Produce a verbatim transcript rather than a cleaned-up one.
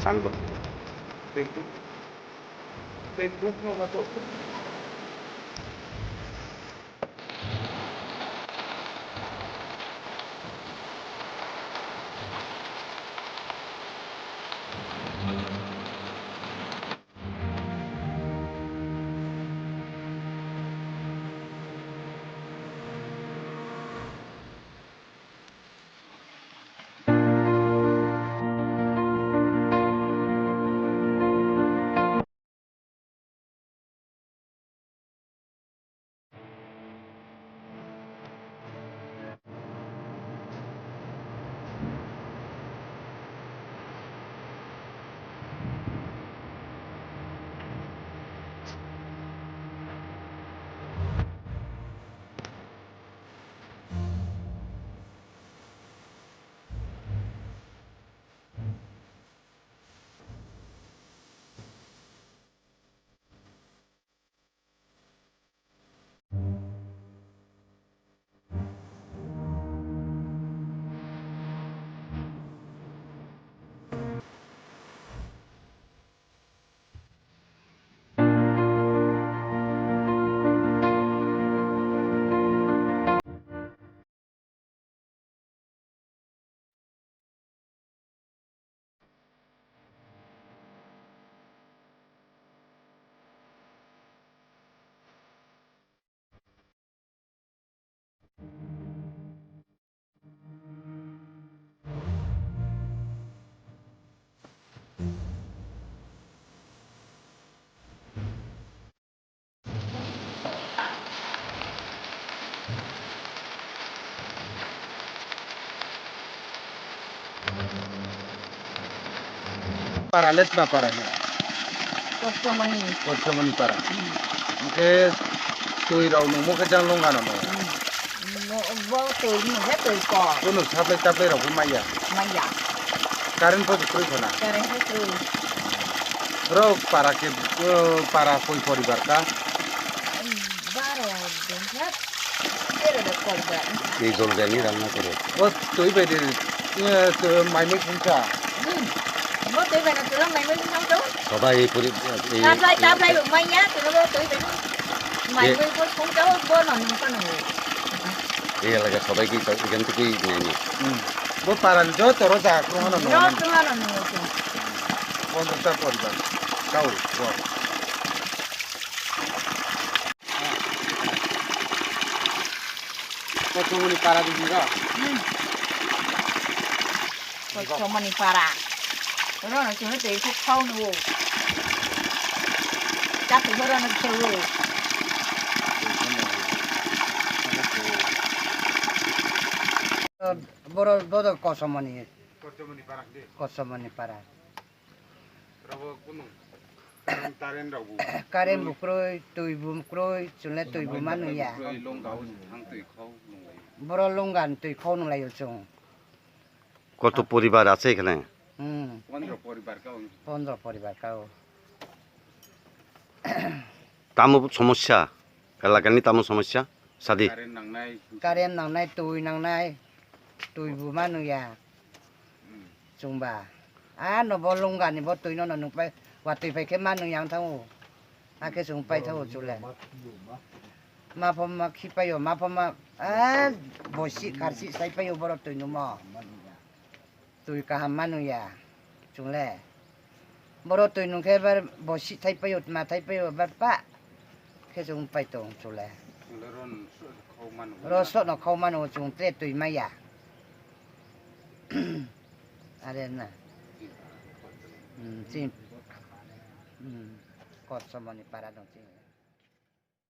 Salbo. Tei kuk. Tei kuk no ma to. Para le tma para ni? Kochomani. Kochomani para. Hmm. Hwnkhe twi rok nungmo khe jang longano no? Hmm. Bo, bo twi nungkhe twi kok. Bono supply taplai rok bo maya? Maya. Current bo kwrwi khona? Current bo kwrwi. Oro para khe, o, para koi poribar ka? Baro jongkha, tero de kolja. Ei jol jani rang na kore. O twi bai de, e, to mai mui khungsa. Hmm. Bo twi bai na tero mai mui khungsa to. Sobai puri, ei, taplai, taplai bo maya, tero bo twi bai. Mai mui bo khungsa, bo no nung ka nung. Ei elaga sobai ki to ikan to ki nai ni. Hmm. Bo para ni joto ro ja kro hano nung. Ro kro hano nung. Pondro ta poribar. Kau, bo. Kochomani para di sini kau. Hmm. Kochomani para. Oro no chwng tei kok khao no. Chak oro no chwng. Boro bodo Kochomani. Kochomani para. Kochomani para. Rabo kunu. Current rok bo. Current bo kwrwi, twi bo kwrwi, chwle twi bo ma nung ya. Kwrwi, longga o thang twi khao nung lai. Boro longga ni twi khao nung lai o chwng. কত পরিবার আছে এখানে? Hmm. Pondro poribar kao. Pondro poribar kao. Tamo somosya? Elakani tamo somosya? Sadi. Current nangnai. Current nangnai, twi nangnai, twi bo ma nung ya. Hmm. Chwngba. A no bo longga ni bo twi no no nung pai, watwi pai khe ma nung yang thango. Hakhe chwng paithago chwle. Maphoma khipaio, maphoma, a, bosi kharsi saipaio borok twi nungmo. Twi kaham manungya chwngle. Borok twi nungkhe bar bosi thaipaio, tma thaipaio, bar pa khe chwng paitong chwle. Rosokno khao mano chwng tre twi maya. Are na. Hmm, chini, hmm, Kochomani para dong chini.